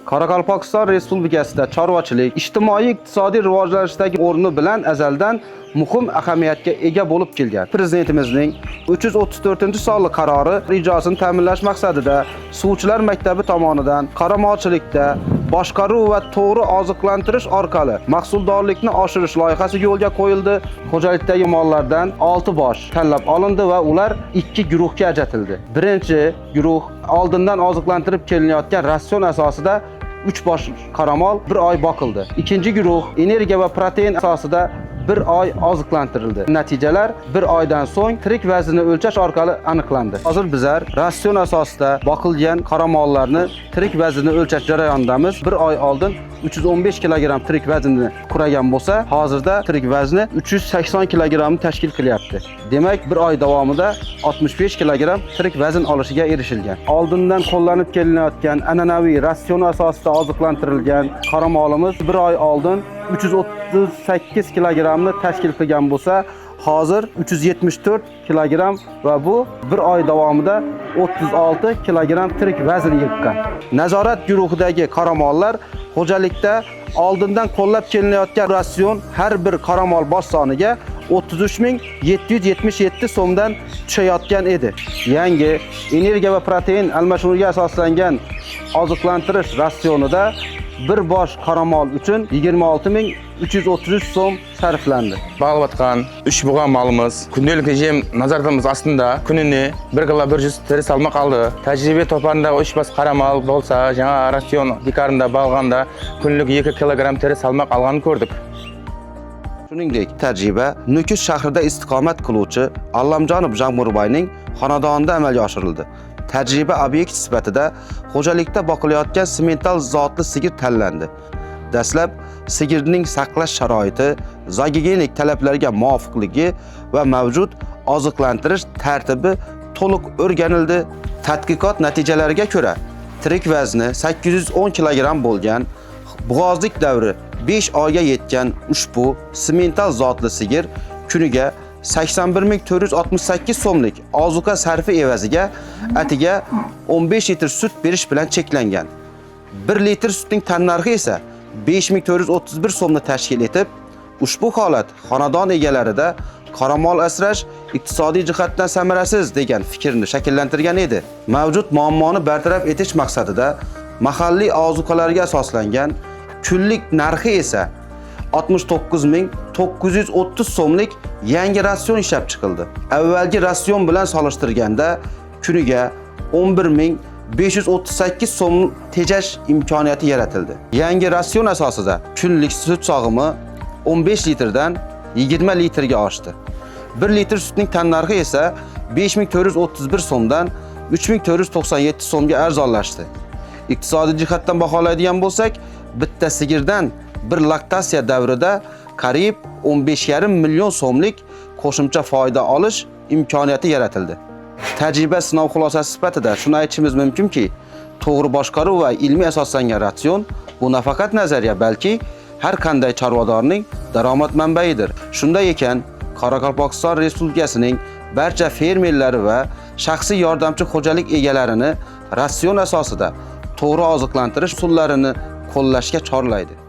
Qoraqalpog'iston Respublikasida chorvachilik ijtimoiy iqtisodiy rivojlanishdagi o'rni bilan azaldan muhim ahamiyatga ega bo'lib kelgan. Prezidentimizning 334-sonli qarori ijrosini ta'minlash maqsadida Suvchilar maktabi tomonidan qoramolchilikda boshqaruv va to'g'ri oziqlantirish orqali mahsuldorlikni oshirish loyihasi yo'lga qo'yildi. Xo'jalikdagi mollardan 6 bosh tanlab olindi va ular 2 guruhga ajratildi. Birinchi guruh oldindan oziqlantirib kelinayotgan ratsion asosida 3 bosh qoramol 1 oy boqildi. Ikkinchi guruh energiya va protein asosida 1 oy oziqlantirildi. Natijalar 1 oydan so'ng tirik vaznini o'lchash orqali aniqlandi. Hozir bizlar ratsion asosida boqilgan qoramollarni tirik vaznini o'lchash jarayonidamiz. 1 oy oldin 315 kilogramm tirik vaznini quragan bo'lsa, hozirda tirik vazni 380 kilogrammni tashkil qilyapti. Demak, 1 oy davomida 65 kilogramm tirik vazn olishiga erishilgan. Oldindan qo'llanib kelinayotgan an'anaviy ratsion asosida oziqlantirilgan qoramolimiz 1 oy oldin 338 kilogrammni tashkil qilgan bo'lsa, hozir 374 kilogramm va bu 1 oy davomida 36 kilogramm tirik vazn yig'gan. Nazorat guruhidagi qoramollar xo'jalikda oldindan qo'llab kelinayotgan ratsion har bir qoramol bosh soniga 33 777 so'mdan tushayotgan edi. Yangi energiya va protein almashinuviga asoslangan oziqlantirish ratsionida bir bosh qoramol uchun 26 333 so'm sarflandi. Бағылып жатқан үш бұға малымыз күнделікті жем назарымыз астында күніне 1 кило 100 тірі салмақ алды. Тәжірибе топарындағы үш бас қара мал болса, жаңа рацион тикарында бағылғанда күнлік 2 килограмм тірі салмақ алғанын көрдік. Shuningdek, tajriba Nukus shahrida istiqomat qiluvchi Allamjonov Jamg'urbayning xonadonida amalga oshirildi. Tajriba obyekti sifatida xo'jalikda boqilayotgan simental zotli sigir tanlandi. Dastlab sigirning saqlash sharoiti, zoogigiyenik talablarga muvofiqligi va mavjud oziqlantirish tartibi to'liq o'rganildi. Tadqiqot natijalariga ko'ra, tirik vazni 810 kilogramm bo'lgan bo'g'ozlik davri 5 oyga yetgan ushbu simental zotli sigir kuniga 81 468 so'mlik ozuqa sarfi evaziga atiga 15 litr sut berish bilan cheklangan. 1 litr sutning tannarxi esa 5431 so'mni tashkil etib, ushbu holat xonadon egalarida qoramol asrash iqtisodiy jihatdan samarasiz degan fikrni shakllantirgan edi. Mavjud muammoni bartaraf etish maqsadida mahalliy ozuqalarga asoslangan, kunlik narxi esa 69 930 so'mlik yangi ratsion ishlab chiqildi. Avvalgi ratsion bilan solishtirganda kuniga 11 538 so'm tejash imkoniyati yaratildi. Yangi ratsion asosida kunlik sut sog'imi 15 litrdan 20 litrga oshdi. 1 litr sutning tannarxi esa 5431 so'mdan 3497 so'mga arzonlashdi. Iqtisodiy jihatdan baholaydigan bo'lsak, bitta sigirdan bir laktatsiya davrida qariyb 15,5 million so'mlik qo'shimcha foyda olish imkoniyati yaratildi. Tajriba sinov xulosasi sifatida shuni aytishimiz mumkinki, to'g'ri boshqaruv va ilmiy asoslangan ratsion bu nafaqat nazariya, balki har qanday chorvadorning daromad manbaidir. Shunday ekan, Qoraqalpog'iston Respublikasining barcha fermerlari va shaxsiy yordamchi xo'jalik egalarini ratsion asosida to'g'ri oziqlantirish usullarini qo'llashga chorlaydi.